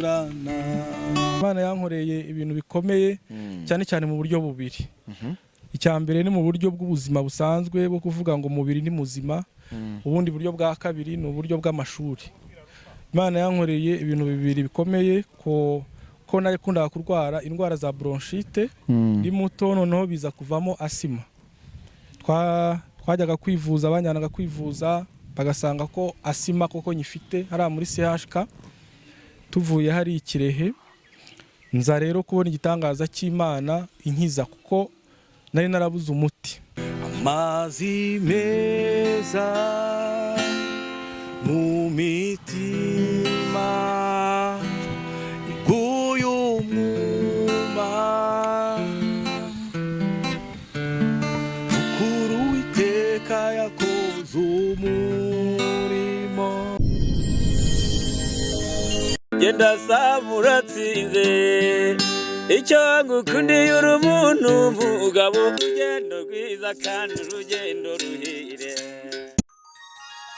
Turana. Imana yankoreye ibintu bikomeye, cyane cyane mu buryo bubiri. Icya mbere ni mu buryo bw'ubuzima busanzwe, bwo kuvuga ngo umubiri ni muzima. Ubundi buryo bwa kabiri ni uburyo bw'amashuri. Imana yankoreye ibintu bibiri bikomeye, ko nakundaga kurwara indwara za bronchite ndi muto, noneho biza kuvamo asima. Twajyaga kwivuza, banjyanaga kwivuza bagasanga ko asima koko nyifite hariya muri CHK. Tuvuye hari i Kirehe, nza rero kubona igitangaza cy'Imana inkiza, kuko nari narabuze umuti. Amazi meza mu mitima iguye umwuma, ukuru Uwiteka yakoze umurimo. Genda saba uratsinze. Icyo ngukundiye, uri umuntu mugabo, urugendo rwiza kandi urugendo ruhire.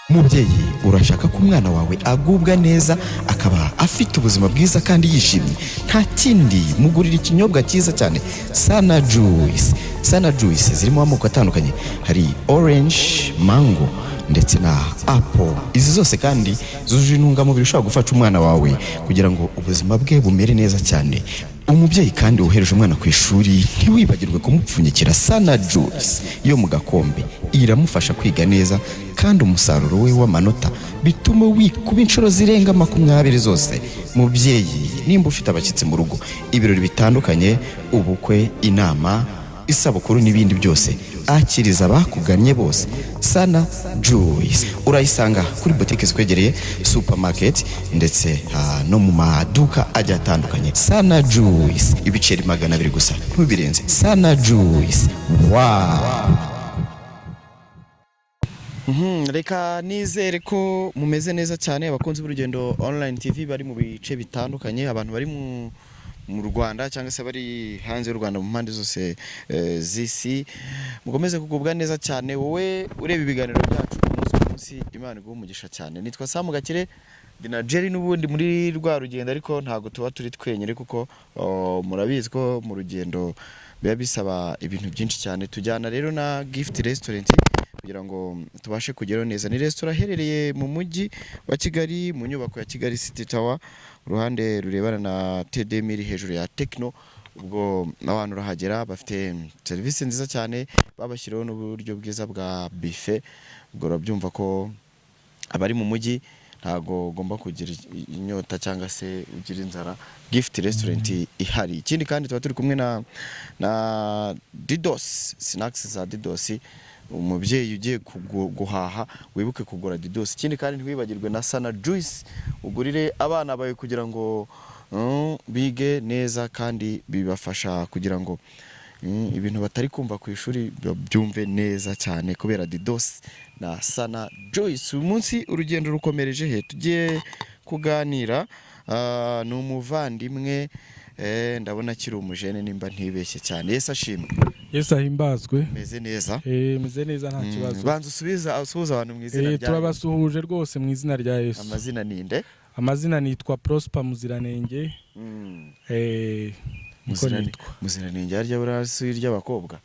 Mubyeyi, urashaka ko umwana wawe agubwa neza, akaba afite ubuzima bwiza kandi yishimye? Nta kindi, mugurira ikinyobwa cyiza cyane, Sana Juice. Sana Juice zirimo amoko atandukanye: hari orange, mango ndetse na apple. Izi zose kandi zujuje intungamubiri ushobora gufasha umwana wawe kugira ngo ubuzima bwe bumere neza cyane. Umubyeyi kandi wohereje umwana ku ishuri, ntiwibagirwe kumupfunyikira Sana Juice yo mu gakombe. Iramufasha kwiga neza kandi umusaruro we w'amanota bituma wikuba inshuro zirenga 20 zose. Mubyeyi, nimba ufite abashyitsi mu rugo, ibirori bitandukanye, ubukwe, inama, isabukuru n'ibindi byose, akiriza abakugannye bose Sana Juice. Urayisanga kuri botike zikwegereye, supermarket ndetse no mu maduka agiye atandukanye. Sana Juice, ibiceri 200 gusa, ntubirenze. Sana Juice, wow! Reka nizere ko mumeze neza cyane, abakunzi b'Urugendo Online TV bari mu bice bitandukanye, abantu bari mu Rwanda cyangwa se bari hanze y'u Rwanda, mu mpande zose z'isi. Mukomeze kugubwa neza cyane. Wowe ureba ibiganiro byacu umunsi ku munsi, Imana iguhe umugisha cyane. Nitwa Samu Gakire, ndi na Jerry n'ubundi muri rwa rugendo, ariko ntabwo tuba turi twenyine kuko, oh, murabizi ko mu rugendo biba bisaba ibintu byinshi cyane. Tujyana rero na Gift Restaurant kugira ngo tubashe kugeraho neza. Ni resitora iherereye mu mujyi wa Kigali, mu nyubako ya Kigali City Tower, uruhande rurebana na TDM, iri hejuru ya Tekno. Ubwo abantu urahagera, bafite serivisi nziza cyane, babashyiriyeho n'uburyo bwiza bwa buffet. Ubwo urabyumva ko abari mu mujyi ntago ugomba kugira inyota cyangwa se ugira inzara, Gift Restaurant ihari. Ikindi kandi tuba turi kumwe na Didos Snacks za Didos. Umubyeyi ugiye guhaha, wibuke kugura Didos. Ikindi kandi ntiwibagirwe na Sana Juice, ugurire abana bawe kugira ngo bige neza, kandi bibafasha kugira ngo ibintu batari kumva ku ishuri babyumve neza cyane kubera Didos na Sana Juice. Uyu munsi urugendo rukomereje he? Tugiye kuganira ni umuvandimwe, ndabona akiri umujene nimba ntibeshye cyane. Yesu ashimwe. Yesu ahimbazwe. Meze neza? Meze neza, nta kibazo. Banza usubiza, usuhuza abantu mu izina rya Yesu. Turabasuhuje rwose mu izina rya Yesu. Amazina ninde? Amazina nitwa Prosper Muziranenge. Niko nitwa. Muziranenge, harya buriya si iry'abakobwa?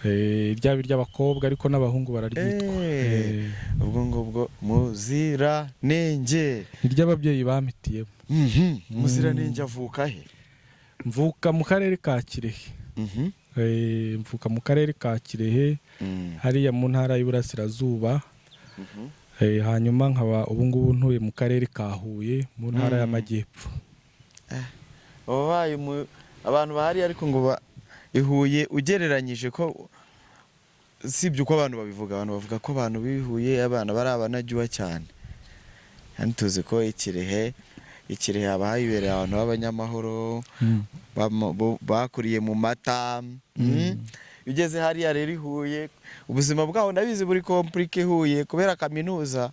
Ryaba iry'abakobwa, ariko n'abahungu bararyitwa. Ubwo ngubwo Muziranenge. Ni ry'ababyeyi bampitiyemo. Muziranenge avuka he? Mvuka mu karere ka Kirehe. Mvuka mu karere ka Kirehe, hariya mu ntara y'Iburasirazuba. Hanyuma nkaba ubu ngubu ntuye mu karere ka Huye, mu ntara y'Amajyepfo. Wabaye abantu bahari, ariko ngo i Huye ugereranyije, ko sibyo uko abantu babivuga? Abantu bavuga ko abantu b'i Huye abana bari abanajyuwa cyane, kandi tuzi ko i Kirehe haba hibereye abantu b'abanyamahoro, bakuriye mu mata. Iyo ugeze hariya rero i Huye, ubuzima bwaho ndabizi buri compliqué Huye kubera kaminuza.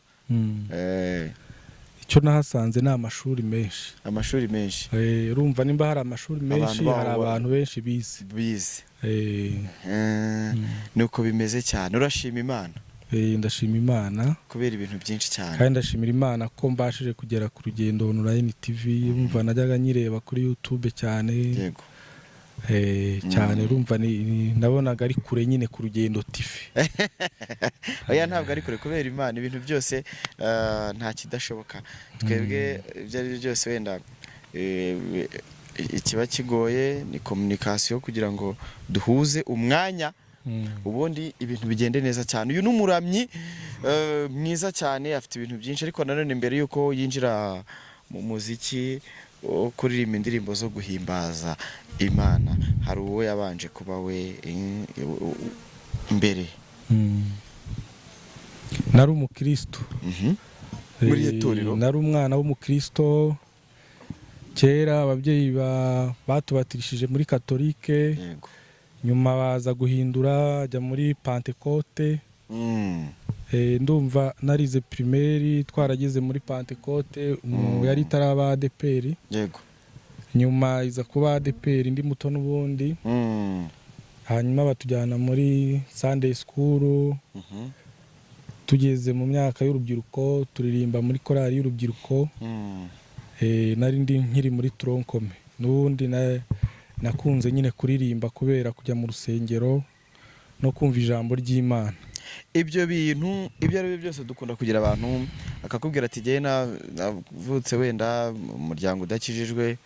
Icyo nahasanze ni amashuri menshi. Amashuri menshi. Urumva nimba hari amashuri menshi, Abantu baho hari abantu benshi bize. Bize. Eh. Nuko bimeze cyane, urashima Imana. Ndashima Imana kubera ibintu byinshi cyane. Kandi ndashimira Imana ko mbashije kugera ku Rugendo Online TV. Urumva najyaga nyireba kuri YouTube cyane. Cyane, urumva nabonaga ari kure nyine ku Rugendo TV. Oya, ntabwo ari kure, kubera Imana ibintu byose nta kidashoboka. Twebwe ibyo ari byo byose, wenda ikiba kigoye ni communication kugira ngo duhuze umwanya, ubundi ibintu bigende neza cyane. Uyu ni umuramyi mwiza cyane, afite ibintu byinshi, ariko nanone mbere y'uko yinjira mu muziki wo kuririmba indirimbo zo guhimbaza Imana, hari uwo yabanje kuba we mbere. Nari umukristo. Muri iri torero? Nari umwana w'umukristo. Kera ababyeyi batubatirishije muri katolike, nyuma baza guhindura ajya muri pantekote. Ndumva narize primaire twarageze muri pantekote, yari itaraba ADEPR. Nyuma iza kuba ADEPR ndi muto n'ubundi. Hanyuma batujyana muri Sunday school. Tugeze mu myaka y'urubyiruko turirimba muri korali y'urubyiruko. Nari ndi nkiri muri tronc commun n'ubundi, nakunze nyine kuririmba kubera kujya mu rusengero no kumva ijambo ry'Imana. Ibyo bintu, ibyo ari byo byose, dukunda kugira abantu akakubwira ati: "Jyewe navutse wenda mu muryango udakijijwe."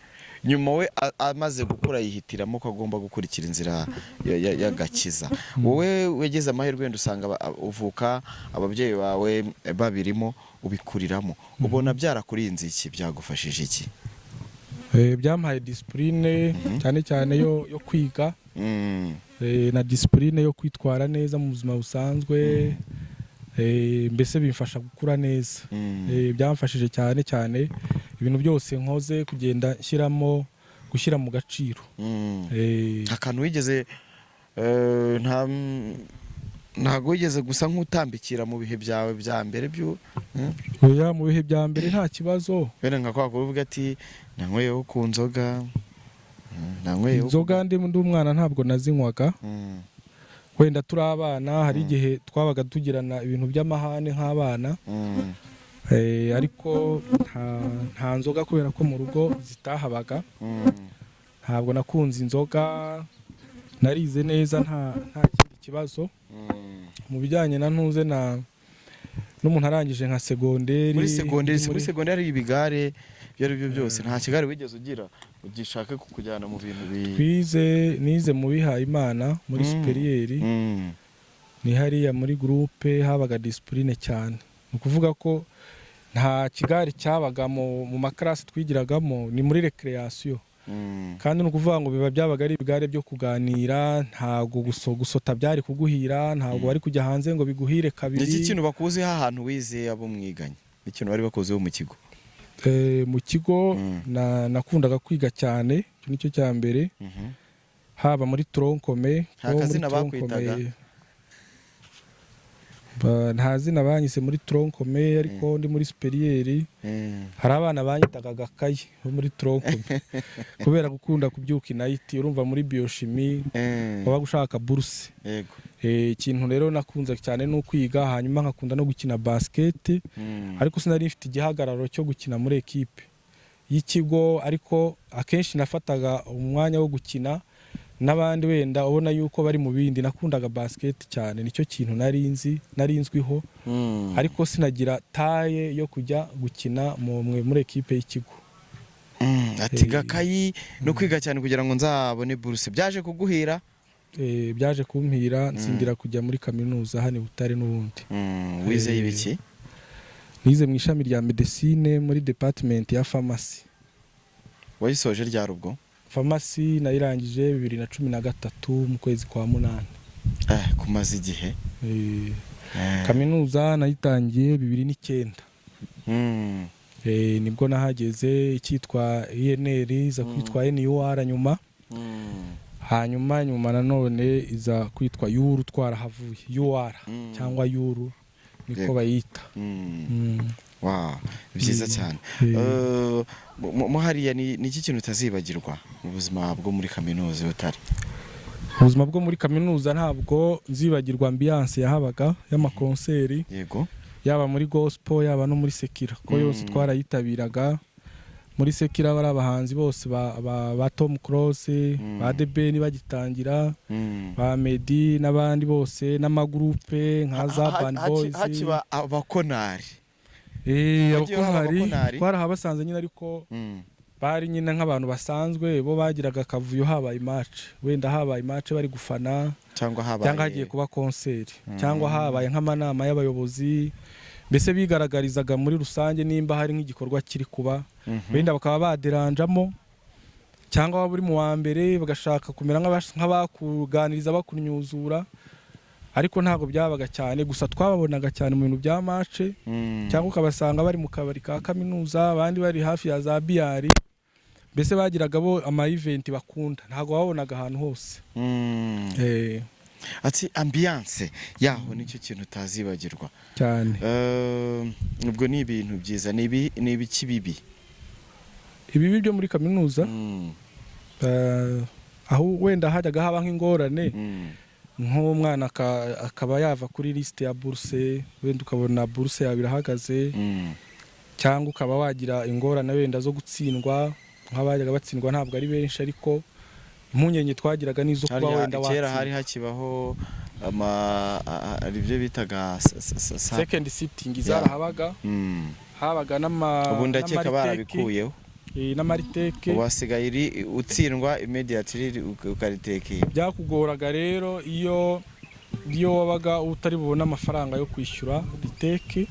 Nyuma we amaze gukura yihitiramo ko agomba gukurikira inzira y'agakiza. Wowe wegeze amahirwe, wenda usanga uvuka ababyeyi bawe babirimo, ubikuriramo, ubona byarakurinze iki? Byagufashije iki? Byampaye discipline, cyane cyane yo kwiga, na discipline yo kwitwara neza mu buzima busanzwe. Mbese bimfasha gukura neza. Byamfashije cyane cyane ibintu byose nkoze kugenda nshyiramo gushyira mu gaciro. Akantu wigeze ntabwo wigeze gusa nk'utambikira mu bihe byawe bya mbere byo? Oya, mu bihe bya mbere nta kibazo. Wenda nka kwa kuvuga ati: "Nanyweyeho ku nzoga, nanyweyeho." Inzoga ndi umwana ntabwo nazinywaga. Wenda turi abana hari igihe twabaga tugirana ibintu by'amahane nk'abana. Ariko nta nzoga, kubera ko mu rugo zitahabaga. Ntabwo nakunze inzoga, narize neza, nta kindi kibazo. Mu bijyanye na ntuze na n'umuntu arangije nka segonderi. Muri segonderi, si muri segonderi hari ibigare? Ibyo ari byo byose, nta kigare wigeze ugira ugishaka kukujyana mu bintu bi Twize, nize mu bihaye Imana muri supérieur. Ni hariya muri groupe habaga discipline cyane, ni ukuvuga ko nta kigare cyabaga mu makarasi twigiragamo, ni muri récréation. Kandi ni ukuvuga ngo biba byabaga ari ibigare byo kuganira, ntabwo gusota byari kuguhira, ntabwo bari kujya hanze ngo biguhire kabiri. Ni iki kintu bakuziho ahantu wize, abo mwiganye? Ni ikintu bari bakuziho mu kigo? Mu kigo nakundaga kwiga cyane, icyo nicyo cya mbere. Haba muri tronc commun. Nta ko muri kazina tronc commun, bakwitaga? Nta zina banyise muri tronc commun, ariko ndi muri supérieur hari abana banyitaga Gakayi bo muri tronc commun kubera gukunda kubyuka inayiti. Urumva muri biochimie wabaga ushaka buruse. Ikintu rero nakunze cyane ni ukwiga, hanyuma nkakunda no gukina basket. Ariko sinari mfite igihagararo cyo gukina muri ekipe y'ikigo, ariko akenshi nafataga umwanya wo gukina n'abandi, wenda ubona yuko bari mu bindi. Nakundaga basket cyane, nicyo kintu nari nzi, nari nzwiho. Ariko sinagira taille yo kujya gukina muri ekipe y'ikigo. Ati Gakayi no kwiga cyane kugira ngo nzabone buruse, byaje kuguhira? Byaje kumpira, nsindira kujya muri kaminuza hano i Butare n'ubundi. Wizeye ibiki? Nize mu ishami rya medecine muri department ya pharmacy. Wayisoje ryari ubwo? Pharmacy nayirangije 2013 mu kwezi kwa munani. Kumaze igihe. Kaminuza nayitangiye 2009. Nibwo nahageze icyitwa UNR, iza kwitwa NUR nyuma. Hanyuma nyuma nanone iza kwitwa UR, twarahavuye UR cyangwa UR niko bayita. Wow, byiza cyane. Mo hariya ni iki kintu utazibagirwa mu buzima bwo muri kaminuza i Butare? Ubuzima bwo muri kaminuza, ntabwo nzibagirwa ambiance yahabaga y'amakonseri, yaba muri gospel, yaba no muri secular, ko yose twarayitabiraga. Muri secular bari abahanzi bose ba Tom Close, ba The Ben bagitangira, ba Meddy n'abandi bose, n'amagroupe nka za Urban Boys. Hakiba abakonari. Wagiye uhaba? Abakonari. Abakonari? Twarahabasanze nyine, ariko bari nyine nk'abantu basanzwe. Bo bagiraga akavuyo habaye match, wenda habaye match bari gufana, cyangwa habaye cyangwa hagiye kuba concert, cyangwa habaye nk'amanama y'abayobozi. Mbese bigaragarizaga muri rusange nimba hari nk'igikorwa kiri kuba, wenda bakaba baderanjamo, cyangwa waba uri mu wa mbere bagashaka kumera nk'abakuganiriza, bakunyuzura, ariko ntabwo byabaga cyane. Gusa twababonaga cyane mu bintu bya match, cyangwa ukabasanga bari mu kabari ka kaminuza, abandi bari hafi ya za biyari. Mbese bagiraga bo ama event bakunda, ntabwo babonaga ahantu hose. Ati ambiance yaho nicyo kintu utazibagirwa. Cyane. Ubwo ni ibintu byiza, ni ibiki bibi? Ibibi byo muri kaminuza, aho wenda hajyaga haba nk'ingorane, nk'umwana akaba yava kuri lisite ya buruse, wenda ukabona buruse yawe irahagaze, cyangwa ukaba wagira ingorane wenda zo gutsindwa, nk'abajyaga batsindwa ntabwo ari benshi, ariko impungenge twagiraga n'izo kuba Harya wenda kera hari watsinda. Hakibaho ama hari ibyo bitaga Second sitting zarahabaga. Habaga n'ama Ubu ndakeka n'amaretake, barabikuyeho. N'amaretake. Ubu hasigaye iri utsindwa immediately ukariteke. Byakugoraga rero iyo wabaga utari bubone amafaranga yo kwishyura retake,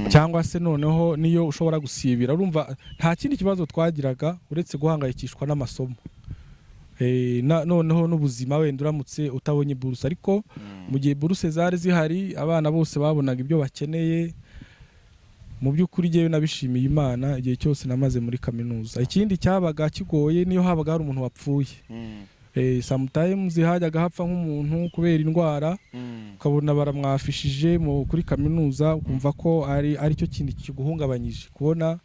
cyangwa se noneho niyo ushobora gusibira. Urumva nta kindi kibazo twagiraga uretse guhangayikishwa n'amasomo. Noneho n'ubuzima, wenda uramutse utabonye buruse. Ariko mu gihe buruse zari zihari, abana bose babonaga ibyo bakeneye. Mu by'ukuri njyewe nabishimiye Imana igihe cyose namaze muri kaminuza. Ikindi cyabaga kigoye, niyo habaga hari umuntu wapfuye. Sometimes hajyaga hapfa nk'umuntu kubera indwara, ukabona baramwafishije kuri kaminuza, ukumva ko ari aricyo kintu kiguhungabanyije, kubona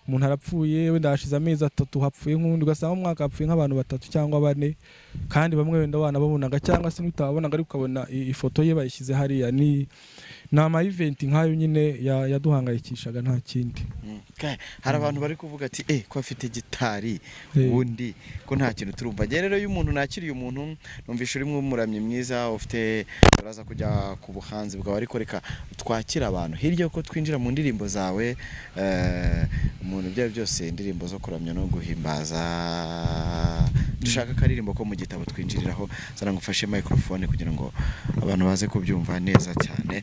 umuntu arapfuye, wenda hashize amezi 3 hapfuye nk'undi, ugasanga mu mwaka hapfuye nk'abantu batatu cyangwa bane, kandi bamwe wenda wanababonaga cyangwa se n'utababonaga, ariko ukabona ifoto ye bayishyize hariya. Ni ama event nk'ayo nyine yaduhangayikishaga, nta kindi. Hari abantu bari kuvuga ati ko afite gitari, ubundi ko nta kintu turumva. Njye rero iyo umuntu nakiriye umuntu, numvisha urimo umuramyi mwiza ufite, uraza kujya ku buhanzi bwawe, ariko reka twakire abantu hirya ko twinjira mu ndirimbo zawe. Umuntu ibyo ari byo byose, indirimbo zo kuramya no guhimbaza, dushaka akaririmbo ko mu gitabo twinjiriraho. Zana ngufashe microphone kugira ngo abantu baze kubyumva neza cyane.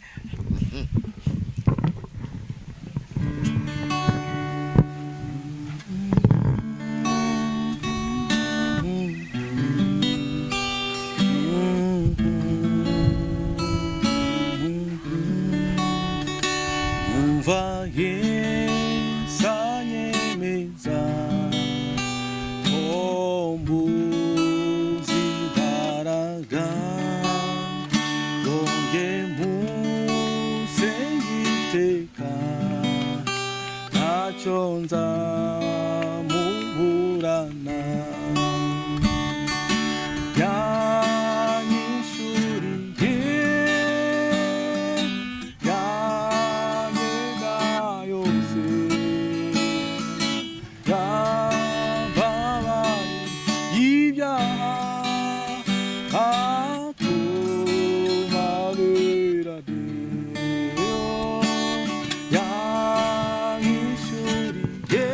Umva Yesu anyemeza ko mbuze imbaraga ngo nge musenge iteka, ntacyo nzamuburana. Yanyishuriye yamyenda yose, yababaye ibyaha, atuma beradeyo. Yanyishuriye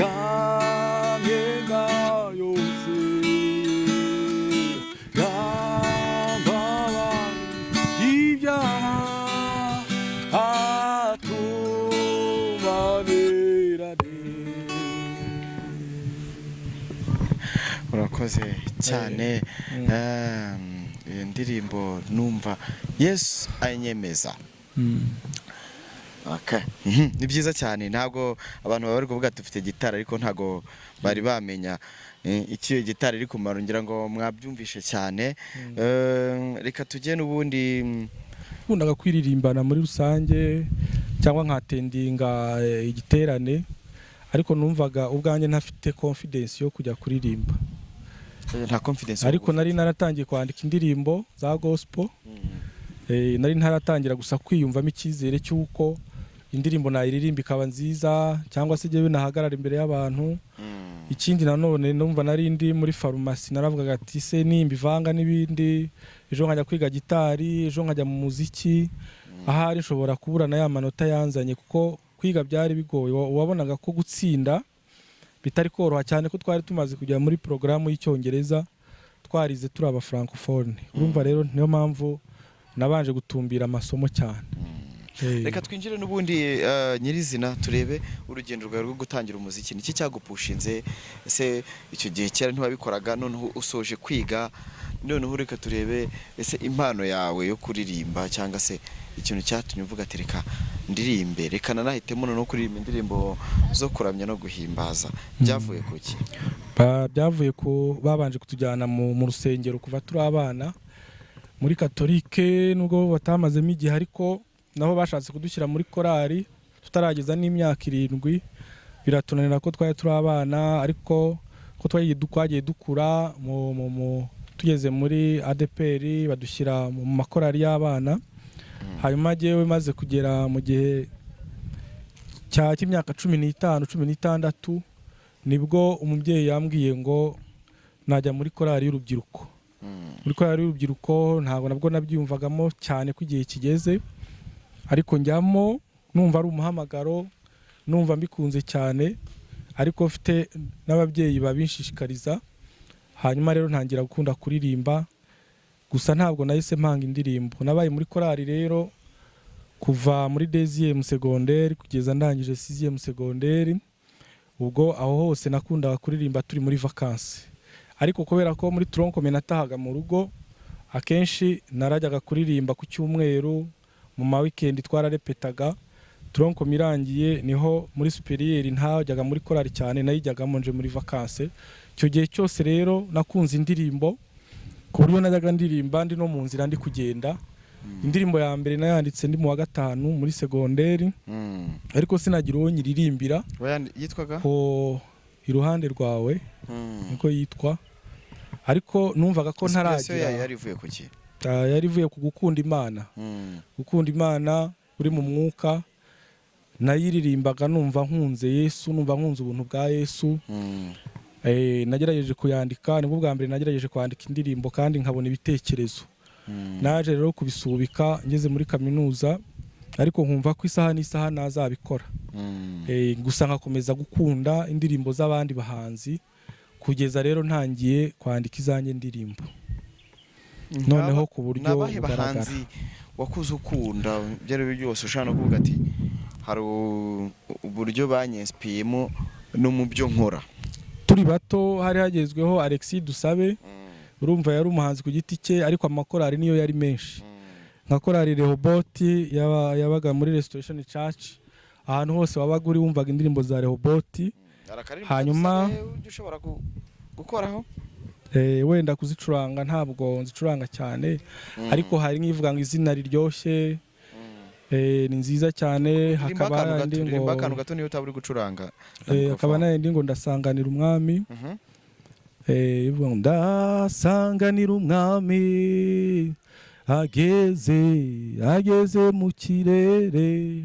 yamyenda yose, yababaye ibyaha, atuma beradeyo. Urakoze cyane. Iyo ndirimbo numva Yesu anyemeza. Okay. Ni byiza cyane. Ntabwo abantu baba bari kuvuga ati ufite gitari, ariko ntabwo bari bamenya icyo iyo gitari iri kumara. Ngira ngo mwabyumvishe cyane. Reka tujye n'ubundi Nakundaga kwiririmbana muri rusange cyangwa nkatendinga igiterane, ariko numvaga ubwanjye ntafite confidence yo kujya kuririmba. Nta confidence. Ariko nari naratangiye kwandika indirimbo za gospel. Nari ntaratangira gusa kwiyumvamo icyizere cy'uko indirimbo nayiririmba ikaba nziza, cyangwa se jyewe nahagarara imbere y'abantu. Ikindi nanone, numva nari ndi muri farumasi, naravugaga ati: "Se nimba ivanga n'ibindi, ejo nkajya kwiga gitari, ejo nkajya mu muziki, ahari nshobora kubura na ya manota yanzanye," kuko kwiga byari bigoye. Wabonaga ko gutsinda bitari koroha cyane, ko twari tumaze kujya muri porogaramu y'Icyongereza, twarize turi aba francophone. Urumva rero, niyo mpamvu nabanje gutumbira amasomo cyane. Reka twinjire n'ubundi nyirizina, turebe urugendo rwawe rwo gutangira umuziki. Niki cyagupushinze? Ese icyo gihe kera ntiwabikoraga? Noneho usoje kwiga, noneho reka turebe ese impano yawe yo kuririmba, cyangwa se ikintu cyatumye uvuga ati: "Reka ndirimbe, reka nanahitemo noneho kuririmba indirimbo zo kuramya no guhimbaza," byavuye ku ki? Byavuye ku babanje kutujyana mu rusengero kuva turi abana muri Katolike, nubwo batamazemo igihe, ariko nabo bashatse kudushyira muri korali tutarageza n'imyaka 7, biratunanira ko twari turi abana. Ariko ko twagiye dukura, tugeze muri ADEPR badushyira mu makorali y'abana. Hanyuma jyewe maze kugera mu gihe cy'imyaka 15, 16, nibwo umubyeyi yambwiye ngo najya muri korali y'urubyiruko. Muri korali y'urubyiruko ntabwo nabwo nabyiyumvagamo cyane ko igihe kigeze, ariko njyamo numva ari umuhamagaro, numva mbikunze cyane, ariko mfite n'ababyeyi babinshishikariza. Hanyuma rero ntangira gukunda kuririmba, gusa ntabwo nahise mpanga indirimbo. Nabaye muri korali rero kuva muri deuxième secondaire kugeza ndangije sixième secondaire. Ubwo aho hose nakundaga kuririmba turi muri vacances, ariko kubera ko muri tronc commun natahaga mu rugo, akenshi narajyaga kuririmba ku cyumweru, mu ma weekend twararepetaga. Tronc commun irangiye niho muri supérieur ntajyaga muri korali cyane, nayijyagamo nje muri vacances. Icyo gihe cyose rero nakunze indirimbo, ku buryo najyaga ndirimba ndi no mu nzira ndi kugenda. Indirimbo ya mbere nayanditse ndi mu wa gatanu muri segonderi, ariko sinagira uwo nyiririmbira. Yitwaga? Ko "Iruhande rwawe", niko yitwa, ariko numvaga ko Inspiration ntaragira. yayo yari ivuye ku ki? Ah, yari ivuye ku gukunda Imana. Gukunda Imana uri mu mwuka. Nayiririmbaga numva nkunze Yesu, numva nkunze ubuntu bwa Yesu. Nagerageje kuyandika, nibwo bwa mbere nagerageje kwandika indirimbo kandi nkabona ibitekerezo. Naje rero kubisubika ngeze muri kaminuza, ariko nkumva ko isaha n'isaha nazabikora. Gusa nkakomeza gukunda indirimbo z'abandi bahanzi, kugeza rero ntangiye kwandika izanjye ndirimbo noneho ku buryo Ni abahe bugaragara. bahanzi wakuze ukunda, ibyo ari byo byose ushobora no kuvuga ati: "Hari uburyo banyensipiyemo no mu byo nkora"? Turi bato hari hagezweho Alexis Dusabe. Urumva yari umuhanzi ku giti cye, ariko amakorali niyo yari menshi, nka korali Rehoboti yabaga muri Restoration Church. Ahantu hose wabaga uri wumvaga indirimbo za Rehoboti. Hari akaririmbo Dusabe ujya ushobora gukoraho? Wenda kuzicuranga ntabwo nzicuranga cyane, ariko hari nk'ivuga ngo "Izina riryoshye", ni nziza cyane. Ririmba Hakaba akantu gato, indi ririmba ngo akantu gato niyo utaba uri gucuranga na hakaba microphone. n'indi ngo "Ndasanganira Umwami". Ivuga ngo: "Ndasanganira Umwami, ageze mu kirere."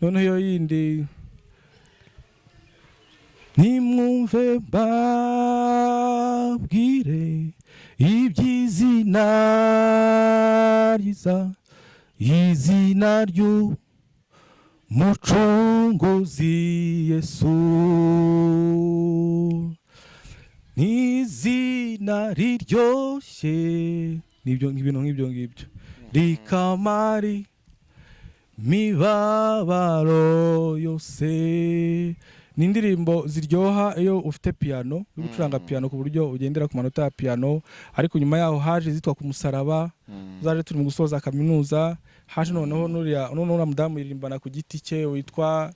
Noneho iyo yindi: "Nimwumve mbabwire iby'izina ryiza, izina ry'Umucunguzi Yesu, n'izina riryoshye," nibyo, ibintu nk'ibyo ngibyo, "rikamari mibabaro yose." Ni indirimbo ziryoha iyo ufite piano, uri gucuranga piano, ku buryo ugendera ku manota ya piano. Ariko nyuma yaho haje izitwa "Ku musaraba", zaje turi mu gusoza kaminuza. Haje noneho nuriya, noneho uriya mudamu yiririmbana ku giti cye witwa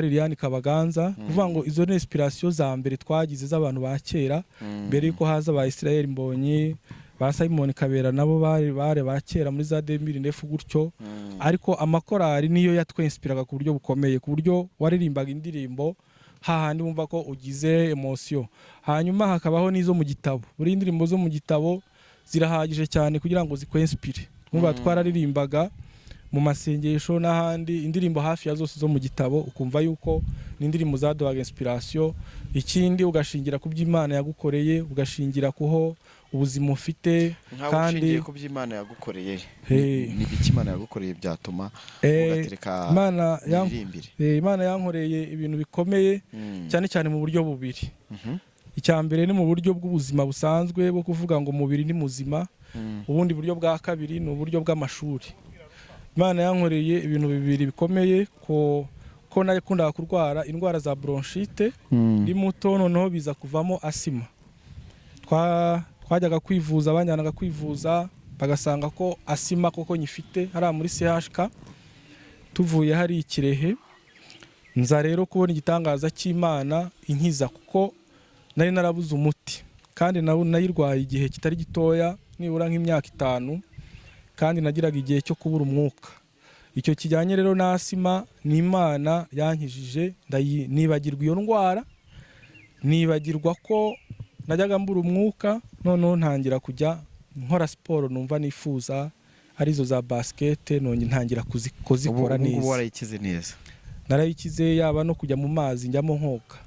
Liliane Kabaganza. Kuvuga ngo izo ni inspiration za mbere twagize z'abantu ba kera, mbere yuko haza ba Israel Mbonyi, ba Simon Kabera, nabo bari ba kera muri za 2009 gutyo. Ariko amakorali niyo yatwenspiraga ku buryo bukomeye, ku buryo waririmbaga indirimbo Hahandi wumva ko ugize émotion. Hanyuma hakabaho n'izo mu gitabo. Buri indirimbo zo mu gitabo zirahagije cyane kugira ngo zikwinspire. Twumva twararirimbaga mu masengesho n'ahandi indirimbo hafi ya zose zo mu gitabo, ukumva yuko ni indirimbo zaduhaga inspiration. Ikindi, ugashingira ku byo Imana yagukoreye, ugashingira kuho ubuzima ufite. Nkawe Kandi ushingiye ku byo Imana yagukoreye, ni ibiki Imana yagukoreye byatuma ugatereka miririmbire? Imana yankoreye ibintu bikomeye, cyane cyane mu buryo bubiri. Icya mbere ni mu buryo bw'ubuzima busanzwe bwo kuvuga ngo umubiri ni muzima. Ubundi buryo bwa kabiri ni uburyo bw'amashuri. Imana yankoreye ibintu bibiri bikomeye, ko nakundaga kurwara indwara za bronchite ndi muto, noneho biza kuvamo asima. Twajyaga kwivuza, banjyanaga kwivuza bagasanga ko asima koko nyifite hariya muri CHK. Tuvuye hari i Kirehe, nza rero kubona igitangaza cy'Imana inkiza, kuko nari narabuze umuti kandi nayirwaye igihe kitari gitoya, nibura nk'imyaka 5, kandi nagiraga igihe cyo kubura umwuka. Icyo kijyanye rero na asima ni Imana yankijije, nibagirwa iyo ndwara, nibagirwa ko najyaga mbura umwuka. Noneho ntangira kujya nkora siporo numva nifuza, arizo za basket, none ntangira kuzikora Ubu ngubu neza. Warayikize neza? Narayikize, yaba no kujya mu mazi njyamo nkoga.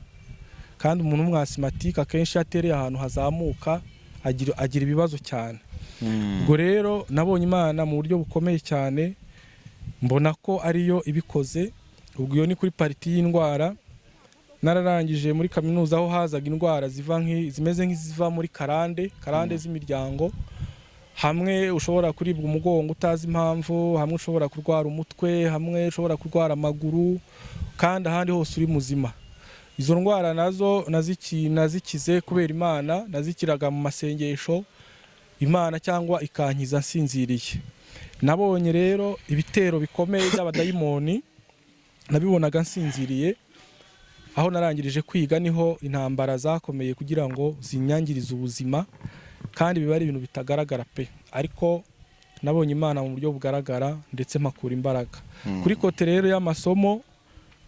Kandi umuntu w'umwasimatike akenshi iyo atereye ahantu hazamuka agira ibibazo cyane. Ubwo rero nabonye Imana mu buryo bukomeye cyane, mbona ko ariyo ibikoze. Ubwo iyo ni kuri partie y'indwara. Nararangije muri kaminuza, aho hazaga indwara ziva zimeze nk'iziva muri karande, karande z'imiryango. Hamwe ushobora kuribwa umugongo utazi impamvu, hamwe ushobora kurwara umutwe, hamwe ushobora kurwara amaguru, kandi ahandi hose uri muzima. Izo ndwara nazo nazikize kubera Imana. Nazikiraga mu masengesho, Imana cyangwa ikankiza nsinziriye. Nabonye rero ibitero bikomeye by'abadayimoni, nabibonaga nsinziriye. Aho narangirije kwiga niho intambara zakomeye kugira ngo zinyangirize ubuzima, kandi biba ari ibintu bitagaragara pe, ariko nabonye Imana mu buryo bugaragara, ndetse mpakura imbaraga. Kuri côté rero y'amasomo,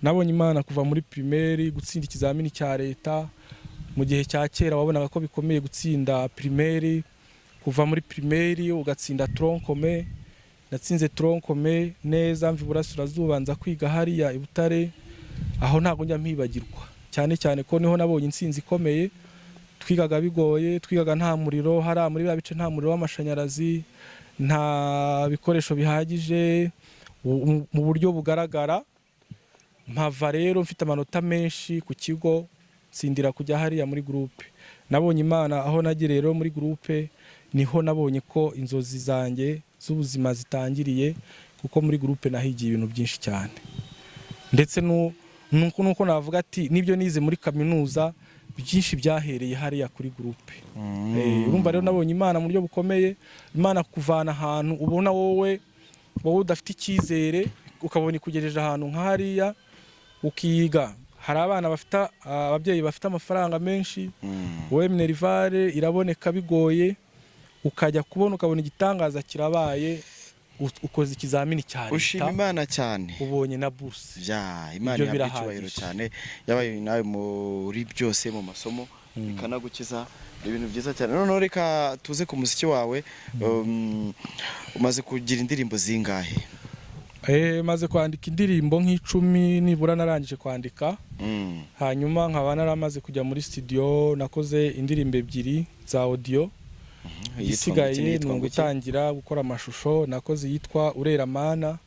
nabonye Imana kuva muri primaire, gutsinda ikizamini cya leta. Mu gihe cya kera wabonaga ko bikomeye gutsinda primaire, kuva muri primaire ugatsinda tronc commun. Natsinze tronc commun neza, mva iburasirazuba nza kwiga hariya i Butare. Aho ntabwo njya mpibagirwa, cyane cyane ko niho nabonye intsinzi ikomeye. Twigaga bigoye, twigaga nta muriro hariya muri biriya bice, nta muriro w'amashanyarazi, nta bikoresho bihagije mu buryo bugaragara. Mpava rero mfite amanota menshi ku kigo, nsindira kujya hariya muri groupe. Nabonye Imana aho nagiye rero muri groupe, niho nabonye ko inzozi zanjye z'ubuzima zitangiriye, kuko muri groupe nahigiye ibintu byinshi cyane, ndetse nuko navuga ati nibyo nize muri kaminuza byinshi byahereye hariya kuri groupe. Urumva rero nabonye Imana mu buryo bukomeye. Imana kuvana ahantu ubona wowe udafite icyizere, ukabona ikugejeje ahantu nka hariya ukiga. Hari abana bafite ababyeyi bafite amafaranga menshi, wowe minerval iraboneka bigoye, ukajya kubona ukabona igitangaza kirabaye, ukoze ikizamini cya Ushima leta, Imana cyane. ubonye na buruse. Ya Imana Ibyo ihabwa icyubahiro birahagije. cyane, yabaye nawe muri byose, mu masomo ikanagukiza, ni ibintu byiza cyane. Noneho reka tuze ku muziki wawe. Umaze kugira indirimbo zingahe? Maze kwandika indirimbo nk'10 nibura narangije kwandika. Hanyuma nkaba naramaze kujya muri studio, nakoze indirimbo ebyiri za audio. Yitwa Igisigaye ngo iki ni n'iyitwa ngo iki? ugutangira gukora amashusho. Nakoze iyitwa Urera Mana,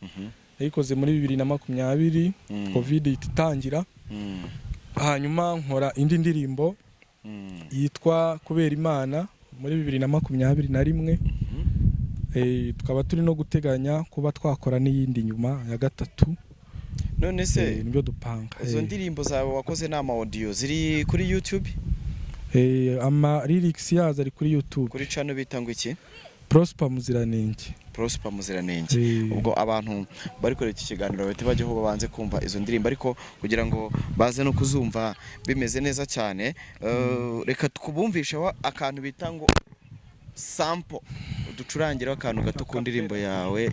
nayikoze muri 2020, Covid ihita itangira. Hanyuma nkora indi ndirimbo yitwa Kubera Imana muri 2021. Tukaba turi no guteganya kuba twakora n'iyindi nyuma ya gatatu. None se Nibyo dupanga. izo ndirimbo zawe wakoze ni ama audio ziri kuri YouTube? Ama lyrics yazo ari kuri YouTube. Kuri channel bita ngo iki? Prosper Muziranenge. Prosper Muziranenge. Ubwo abantu bari kureba iki kiganiro bahite bajyaho babanze kumva izo ndirimbo, ariko kugira ngo baze no kuzumva bimeze neza cyane, reka twubumvisheho akantu bita ngo sample, uducurangireho akantu gato ku ndirimbo yawe.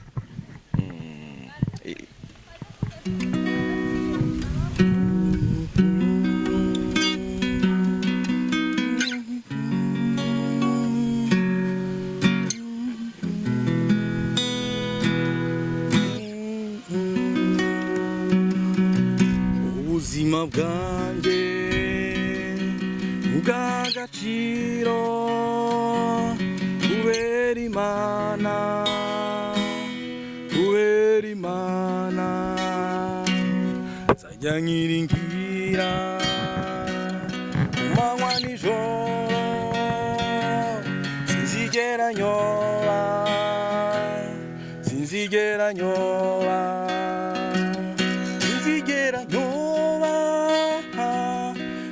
Ubuzima bwanjye ubw'agaciro kubera Imana, kubera Imana nzajya nyiringira ku manywa nijoro, sinzigera nyoba, sinzigera nyoba, sinzigera nyoba,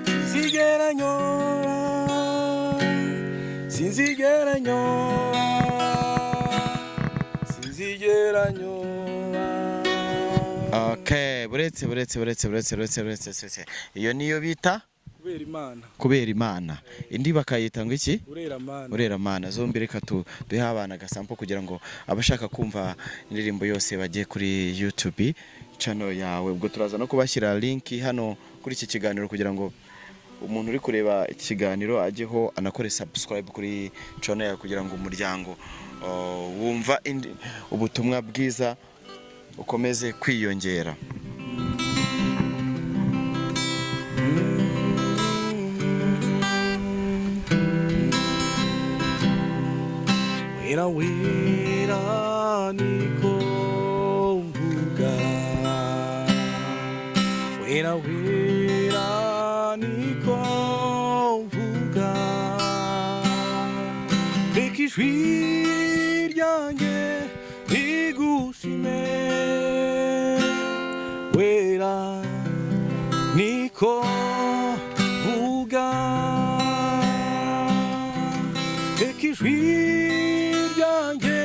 sinzigera nyoba, sinzigera nyoba, sinzigera nyoba. Okay, buretse, buretse, buretse, buretse, buretse, buretse, buretse. Iyo niyo bita Kubera Imana. Kubera Imana. Indi bakayita ngo iki? Urera Mana. Urera Mana. Zombi reka duhe abana agasample kugira ngo abashaka kumva indirimbo yose bajye kuri YouTube channel yawe. Ubwo turaza no kubashyira link hano kuri iki kiganiro kugira ngo umuntu uri kureba ikiganiro ajyeho anakore subscribe kuri channel yawe, kugira ngo umuryango wumva ubutumwa bwiza ukomeze kwiyongera. Wera, wera niko mvuga, wera, wera niko mvuga, reka ijwi ryanjye rigushime, wera niko mvuga, reka ijwi ryanjye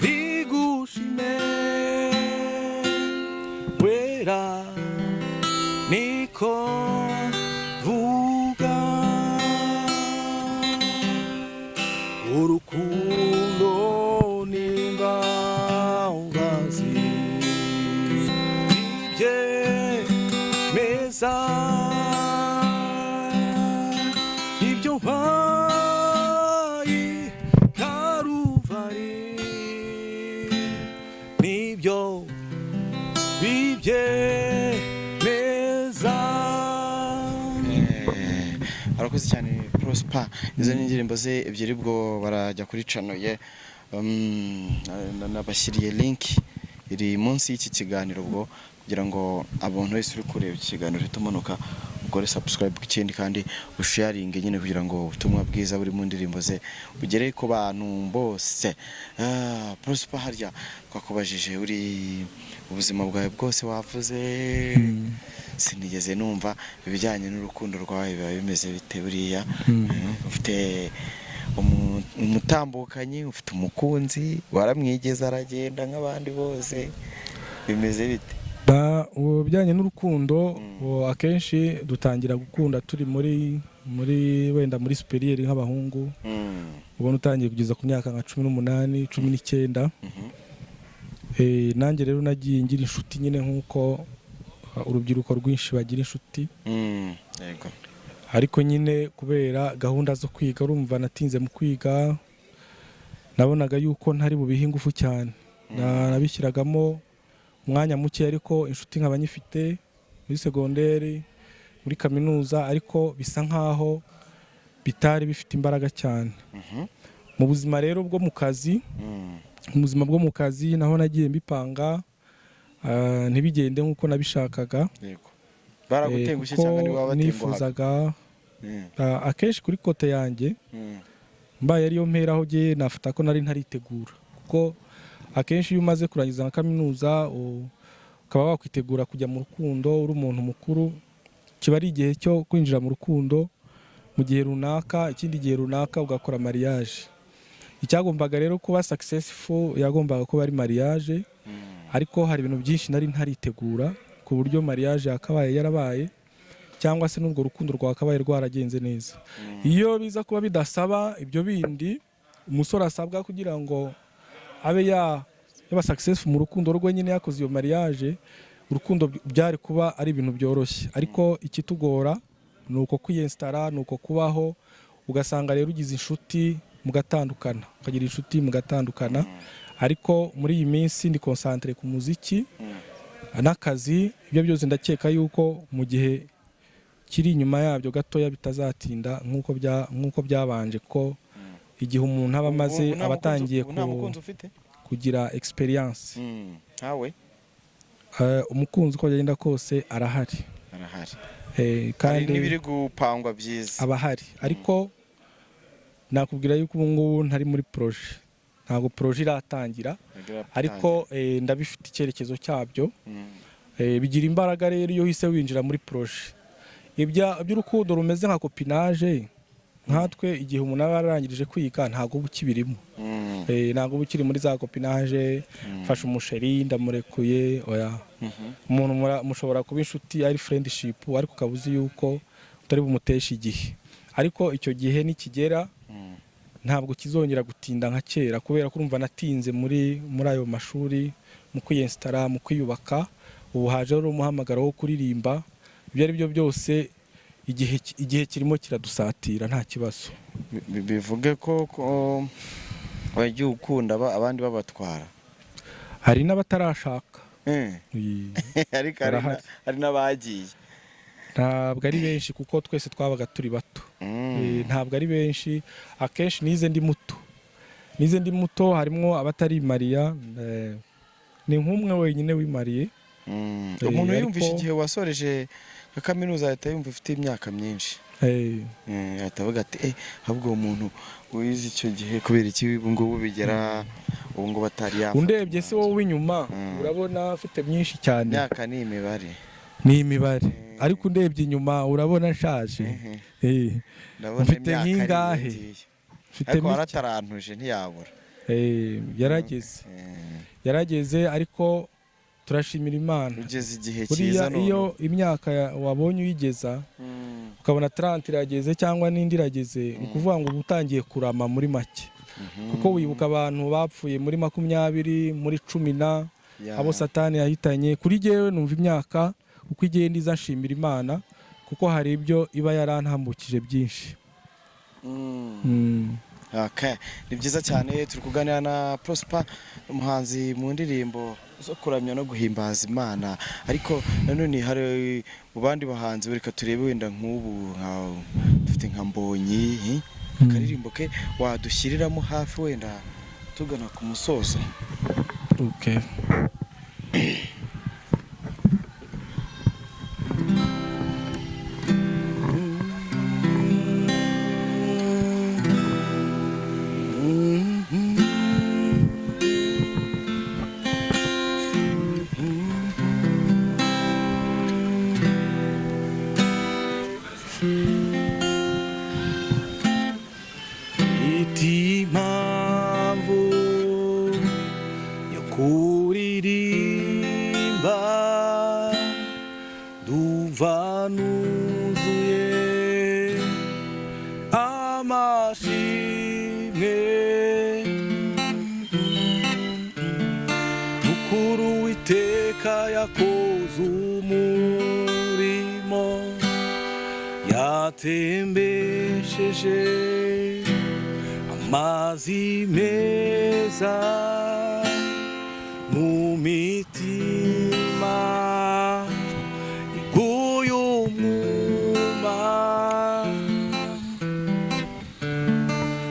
rigushime, wera niko vuga. Urukundo n'imbabazi bibyemeza ibyo mpaye Karuvari, nibyo bibyemeza. Arakoze cyane Prosper. Izo ni indirimbo ze ebyiri. Ubwo barajya kuri channel ye. Nabashyiriye link iri munsi y'iki kiganiro, ubwo kugira ngo abantu wese uri kureba iki kiganiro uhite umanuka ukore subscribe. Ikindi kandi usharinge nyine kugira ngo ubutumwa bwiza buri mu ndirimbo ze bugere ku bantu bose. Prosper, harya twakubajije uri ubuzima bwawe bwose wavuze, sinigeze numva ibijyanye n'urukundo rwawe. Biba bimeze bite buriya? Ufite umutambukanyi, ufite umukunzi, waramwigeze aragenda nk'abandi bose, bimeze bite? Ubu bijyanye n'urukundo, ubu akenshi dutangira gukunda turi muri wenda muri supérieur nk'abahungu, ubona utangiye kugeza ku myaka nka 18, 19. Nanjye rero nagiye ngira inshuti nyine nk'uko urubyiruko rwinshi bagira inshuti, ariko nyine kubera gahunda zo kwiga, urumva natinze mu kwiga, nabonaga yuko ntari bubihe ingufu cyane. Nabishyiragamo umwanya muke, ariko inshuti nkaba nyifite muri segonderi, muri kaminuza, ariko bisa nkaho bitari bifite imbaraga cyane. Mu buzima rero bwo mu kazi, mu buzima bwo mu kazi naho nagiye mbipanga, ntibigende nk'uko nabishakaga. Baragutengushye Kuko cyangwa niba wabatenguhaga? Nifuzaga akenshi kuri côté yanjye, mbaye ariyo mperaho jye nafata ko nari ntaritegura, kuko akenshi iyo umaze kurangiza nka kaminuza ukaba wakwitegura kujya mu rukundo uri umuntu mukuru, kiba ari igihe cyo kwinjira mu rukundo mu gihe runaka, ikindi gihe runaka ugakora mariage. Icyagombaga rero kuba successful yagombaga kuba ari mariage, ariko hari ibintu byinshi nari ntaritegura ku buryo mariage yakabaye yarabaye cyangwa se n'urwo rukundo rwakabaye rwaragenze neza iyo biza kuba bidasaba ibyo bindi umusore asabwa kugira ngo abe yaba successful mu rukundo rwe. Nyine yakoze iyo mariage, urukundo byari kuba ari ibintu byoroshye, ariko ikitugora ni uko kwiyensitara, ni uko kubaho, ugasanga rero ugize inshuti mugatandukana, ukagira inshuti mugatandukana. Ariko muri iyi minsi ndi concentré ku muziki. N'akazi, ibyo byose ndakeka yuko mu gihe kiri inyuma yabyo gatoya bitazatinda nk'uko byabanje, ko igihe umuntu aba amaze Ubu nta aba mukunzi- atangiye ubu nta mukunzi ufite? kugira experience. Ntawe? Umukunzi uko byagenda kose arahari. Arahari. Hari Kandi n'ibiri gupangwa byiza. Aba ahari, ariko nakubwira yuko ubu ngubu ntari muri projet, ntabwo projet iratangira, ariko ndabifite icyerekezo cyabyo. Bigira imbaraga rero iyo uhise winjira muri projet. Iby'urukundo rumeze nka copinage, nkatwe igihe umuntu aba yararangirije kwiga ntabwo uba ukibirimo. Ntabwo uba ukiri muri za copinage, mfashe umusheri ndamurekuye, oya. Umuntu mushobora kuba inshuti ari friendship, ariko ukaba uzi yuko utari bumuteshe igihe. Ariko icyo gihe nikigera ntabwo kizongera gutinda nka kera, kubera ko urumva natinze muri ayo mashuri, mu kwiyensitara, mu kwiyubaka. Ubu haje rero umuhamagaro wo kuririmba. Ibyo ari byo byose igihe kirimo kiradusatira, nta kibazo. Bivuge ko wagiye ukunda abandi babatwara. Hari n'abatarashaka. Ariko Barahari. hari n'abagiye. Ntabwo ari benshi kuko twese twabaga turi bato. Ntabwo ari benshi, akenshi nize ndi muto, harimo abatarimariya, ni nk'umwe wenyine wimariye. Umuntu Ariko- yumvishe igihe wasoreje nka kaminuza ahita yumva ufite imyaka myinshi. Ahita avuga ati ahubwo uwo muntu wize icyo gihe kubera iki ubu ngubu bigera ubu ngubu atari yafata Undebye se umwanzuro. wowe inyuma urabona afite myinshi cyane. Imyaka ni imibare. Ni imibare, ariko undebye inyuma urabona nshaje. Ndabona Mfite imyaka ari nk'ingahe? iyo ngiyo. Mfite Ariko mike. waratarantuje ntiyabura. Yarageze. Yarageze, ariko turashimira Imana. Ugeze igihe Buriya cyiza none. iyo imyaka wabonye uyigeza, ukabona 30 irageze cyangwa n'indi irageze, ni ukuvuga ngo uba utangiye kurama muri make, kuko wibuka abantu bapfuye muri 20, muri 10 na abo Satani yahitanye. Kuri jyewe numva imyaka uko igenda iza nshimira Imana, kuko hari ibyo iba yarantambukije byinshi. Okay. Ni byiza cyane, turi kuganira na Prosper, umuhanzi mu ndirimbo zo kuramya no guhimbaza Imana, ariko nanone hari mu bandi bahanzi, reka turebe wenda nk'ubu dufite nka Mbonyi, akaririmbo ke wadushyiriramo hafi wenda tugana ku musozo. Okay. Iti impamvu yo kuririmba, ndumva nuzuye amashimwe. Mukuru w'iteka yakoze umurimo, yatembesheje amazi meza mu mitima iguye umwuma.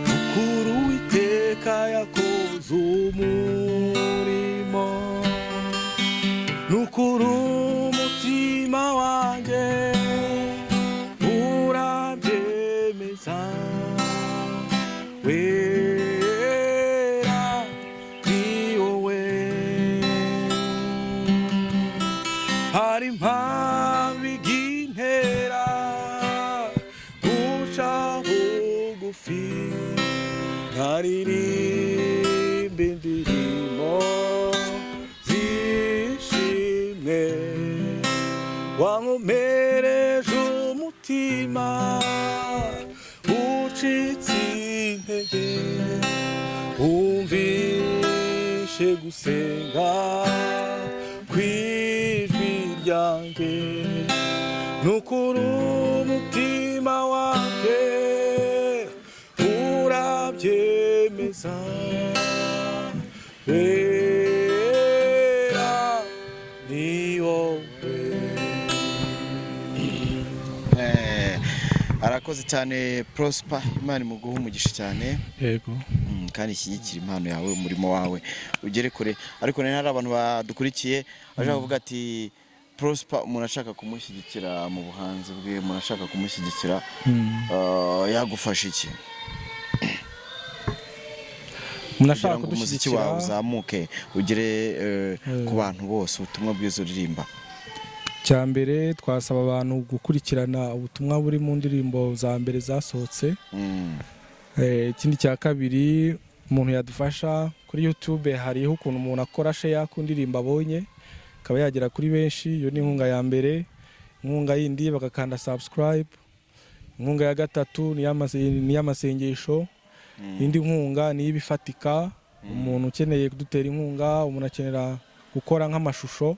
Mukuru w'iteka yakoze umurimo, nukuri umutima wanjye urabyemeza, wera ni wowe. Hari impamvu igintera guca bugufi, nkaririmba indirimbo zishimwe. Wankomereje umutima ucitse intege, wumvishe gusenga kw'ijwi ryanjye, nukuri umutima wanjye urabyemeza, wera ni Arakoze cyane Prosper, Imana imuguhe umugisha cyane. Yego. Kandi ishyigikira impano yawe, umurimo wawe ugere kure. Ariko nari hari abantu badukurikiye bashaka kuvuga ati Prosper, umuntu ashaka kumushyigikira mu buhanzi bwe, umuntu ashaka kumushyigikira, yagufasha iki Umuntu kugira ashaka ngo umuziki kudushyigikira, wawe uzamuke ugere ku bantu bose, ubutumwa bwiza uririmba? Cya mbere twasaba abantu gukurikirana ubutumwa buri mu ndirimbo za mbere zasohotse. Ikindi cya kabiri, umuntu yadufasha kuri YouTube, hariho ukuntu umuntu akora share ku ndirimbo abonye, akaba yagera kuri benshi. Iyo ni inkunga ya mbere. Inkunga yindi, bagakanda subscribe. Inkunga ya gatatu ni iy'amasengesho. Indi nkunga ni iy'ibifatika. Umuntu ukeneye kudutera inkunga, umuntu akenera gukora nk'amashusho,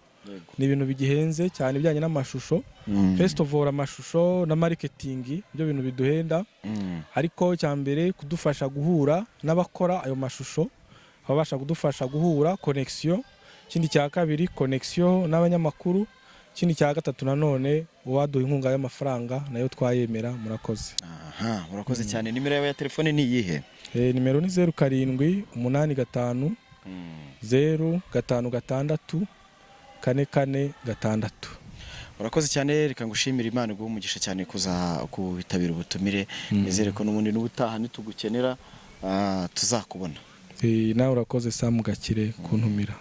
ni ibintu bigihenze cyane ibijyanye n'amashusho. First of all, amashusho na marketing ibyo bintu biduhenda. Ariko icya mbere, kudufasha guhura n'abakora ayo mashusho, ababasha kudufasha guhura, connection. Ikindi cya kabiri, connection n'abanyamakuru. Ikindi cya gatatu nanone, uwaduha inkunga y'amafaranga nayo twayemera. Murakoze. Aha, urakoze cyane. Nimero yawe ya telefone ni iyihe? Nimero ni 0785055644. Urakoze cyane, reka ngushimire, Imana iguhe umugisha cyane kuza kubitabira ubutumire. Nizere ko n'ubundi n'ubutaha nitugukenera, tuzakubona. Nawe urakoze, Samu Gakire, kuntumira.